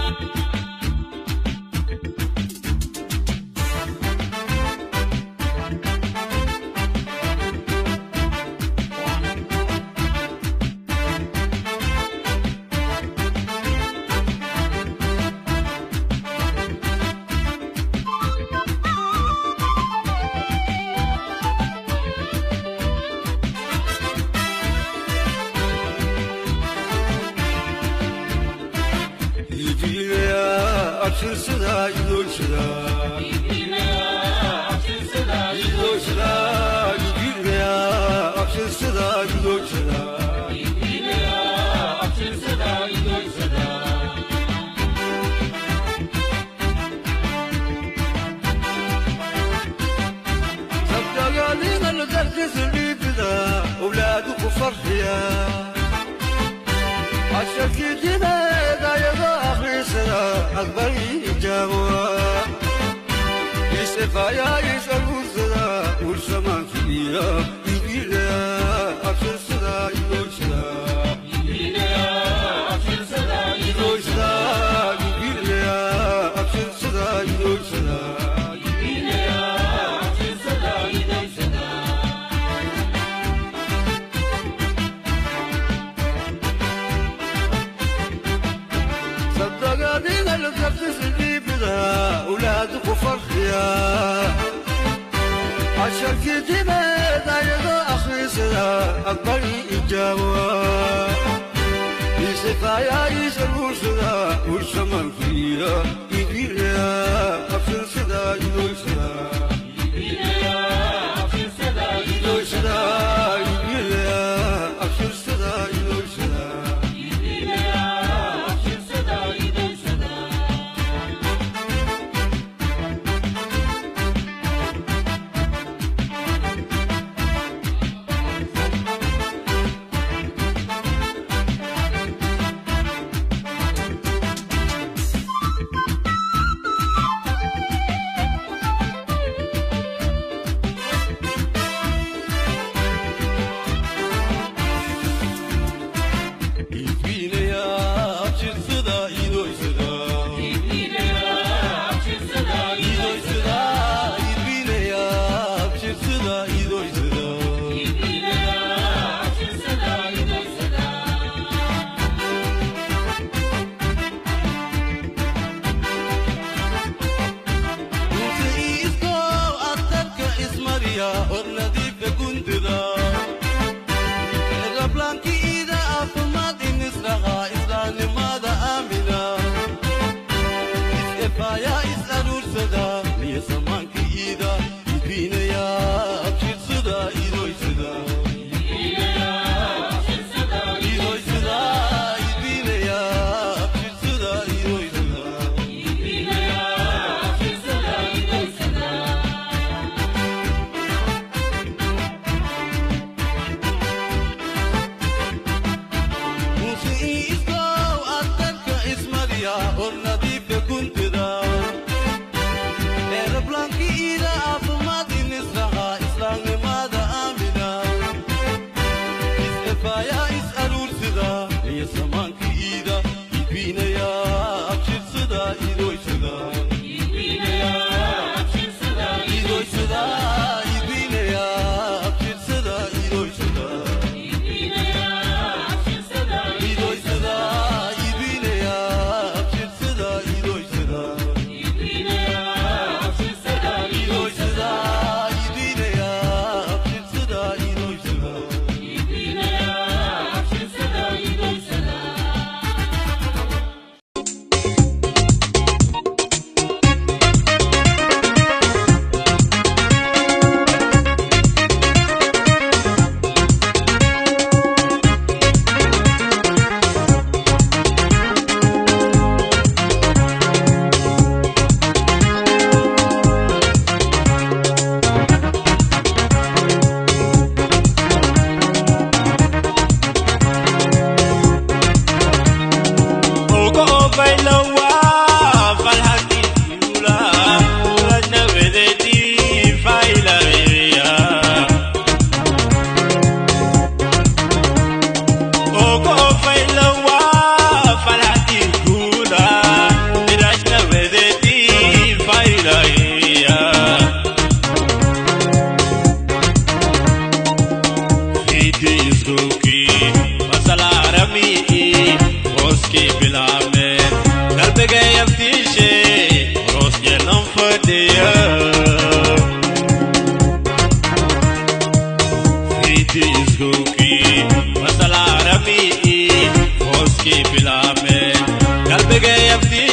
Go.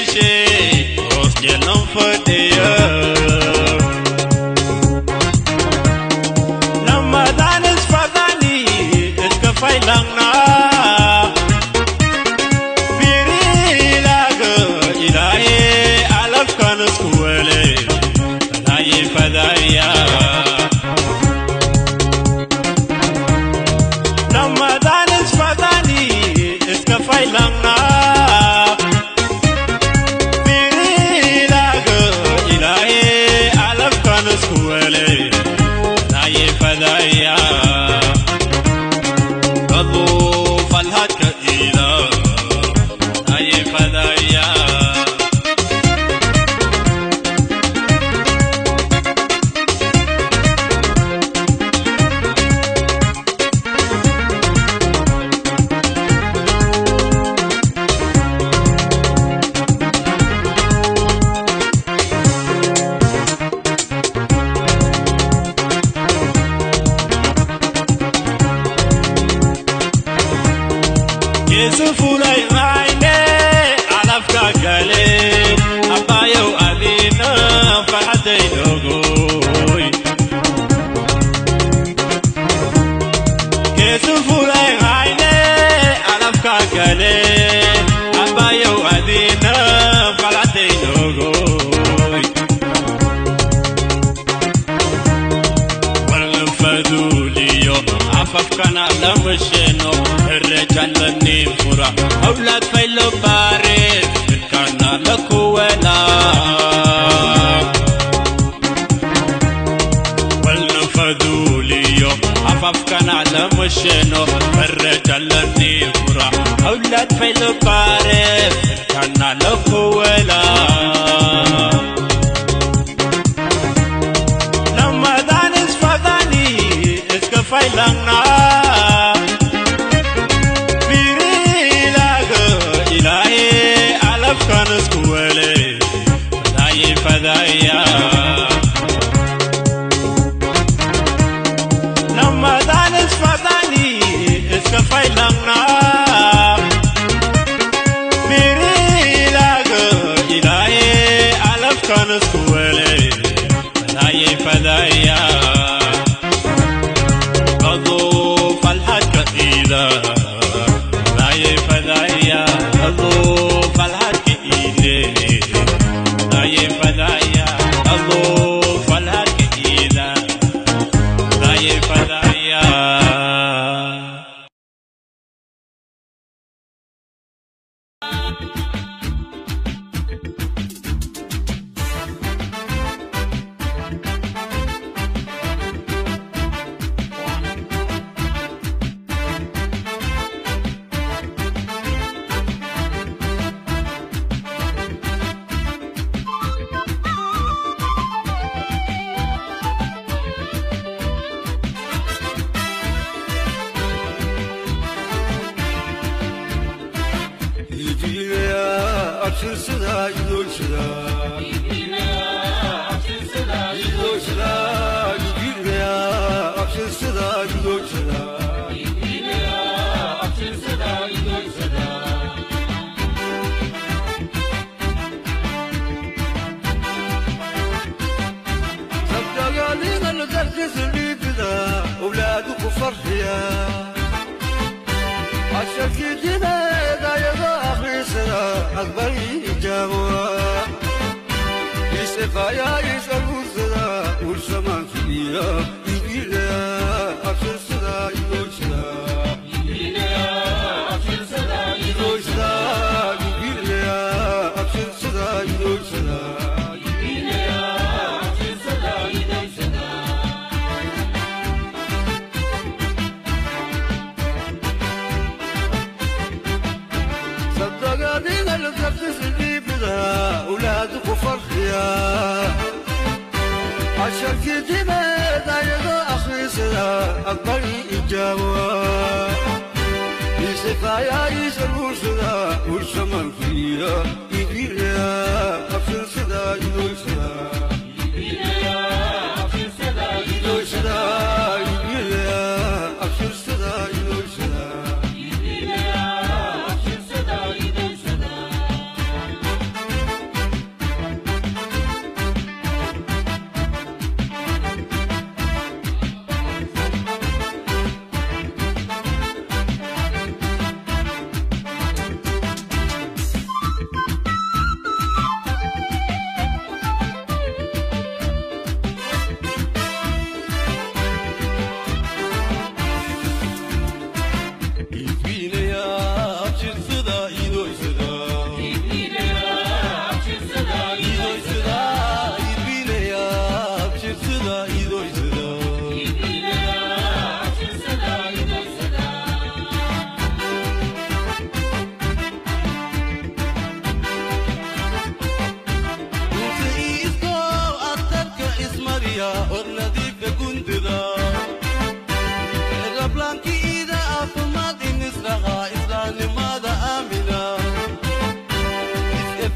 Ishe Rosje fadiya Ramadan is fadani iska faylangna Firilaga ilahi alafkan iskuwele Fadaye fadaya Ramadan is fadani iska faylangna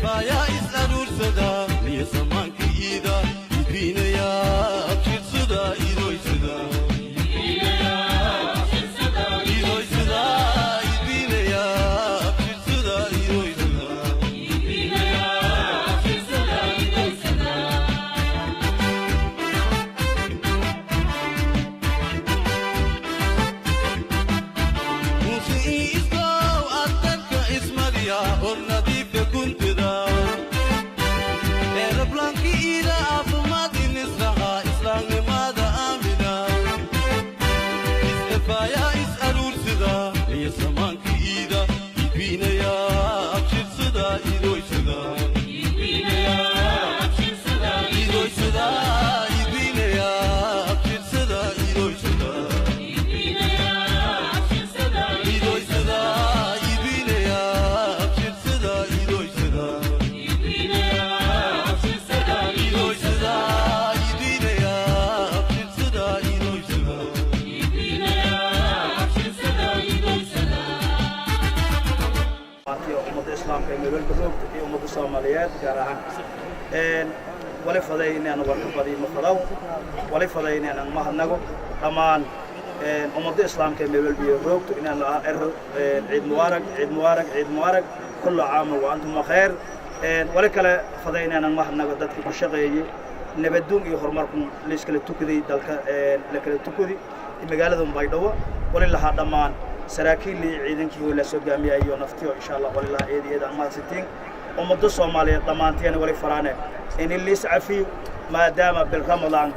Isefaya is aruursada iyo samaanka iida idbiinaya abshirsada idoysada idoysada idbiinaya abshirsada idoysada. Iskow adanka ismariya or nadiifka kuntida eeraplaanki iida caafimaad inisraha islaamnimada aamina isefaya is aruursida iyo samaanka iida idbiinaya abshirsada idoysada idoysada idbiinaya abshirsada idoysada idoysada idbiinaya abshirsada idoysada idoysada idbiinaya abshirsada idoysada. Iyo ummadda islaamka ee meelwalba roogta iyo ummadda Soomaaliyeed gaar ahaan, wali faday inaan warka badiyo mafadaw, wali faday inaan mahadnago dhammaan ummadda islaamka ee meelwalba iyo roogto, inaan ero ciid mubaarak, ciid mubaarak, ciid mubaarak, kullu caam wa antum khayr. Wali kale faday inaan mahadnago dadkii ku shaqeeyey nabaduun iyo horumarkun layskala tukaday, dalka la kala tukaday magaalada Baydhabo. Wali lahaa dhammaan saraakiil iyo ciidankii la soo gaamiyay iyo naftiyo, insha Allah, wali lahaa eed eed aan mahadsantiin. Ummadda Soomaaliyeed dhammaanteen wali faraane in liis cafiyo, maadaama bil Ramadaan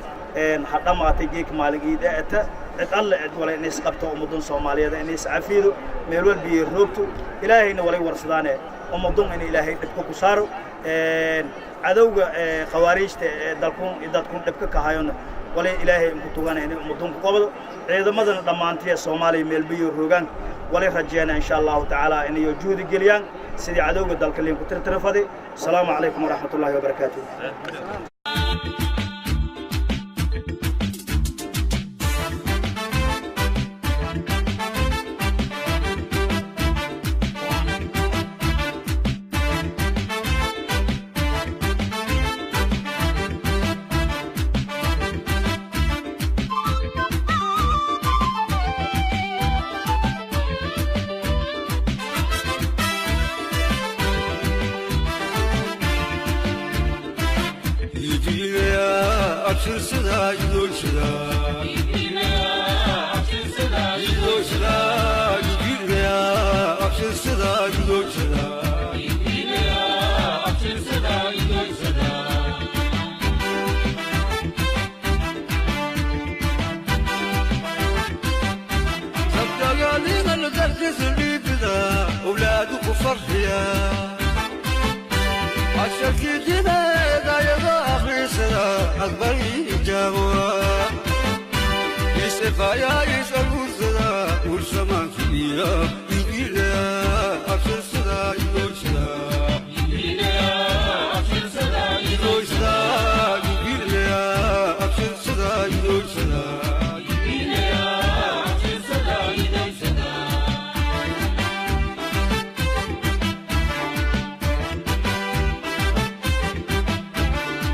ha dhammaatay, geek maalin iid ata, cid alle cid wala in isqabto ummaddan Soomaaliyeed in is cafido meel walba iyo roogto. Ilaahayna walay warsadaane ummaddan in Ilaahay dhibka ku saaro cadowga khawaariijta ee dalkun iyo dadkun dhibka ka hayona. Walay Ilaahay inku tugana inay ummaddan ku qabado. Ciidamadana dhammaantiya Soomaaliya meelbiyo roogaan walay rajeena, insha Allahu tacaala, inay juhdi geliyaan sidii cadowga dalka liinku tirtirafadi. Asalaamu calaykum waraxmat ullaahi wabarakaatuh. Idbiinaya abshirsada idoysada idoysada idbiinaya abshirsada idoysada. Sabdagaalina darkis dhiibida awlaadu ku farxiya casharkii dineed ayadoo akhriisada aqbali ijaaboa isefaya is aruursada ursamaankiiya idbiinaya abshirsada idoysada idoysada idbiinaya abshirsada idoysada.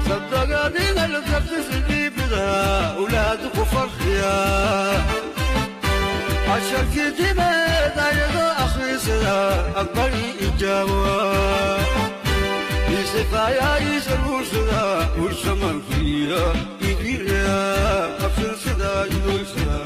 Sabdagaadina darkis dhiibida awlaadu ku farxiya casharkii dineed ayadoo akhriisada aqbali ijaaboa isefaya is aruursada ursamaankiya idbiinaya abshirsada idoysada.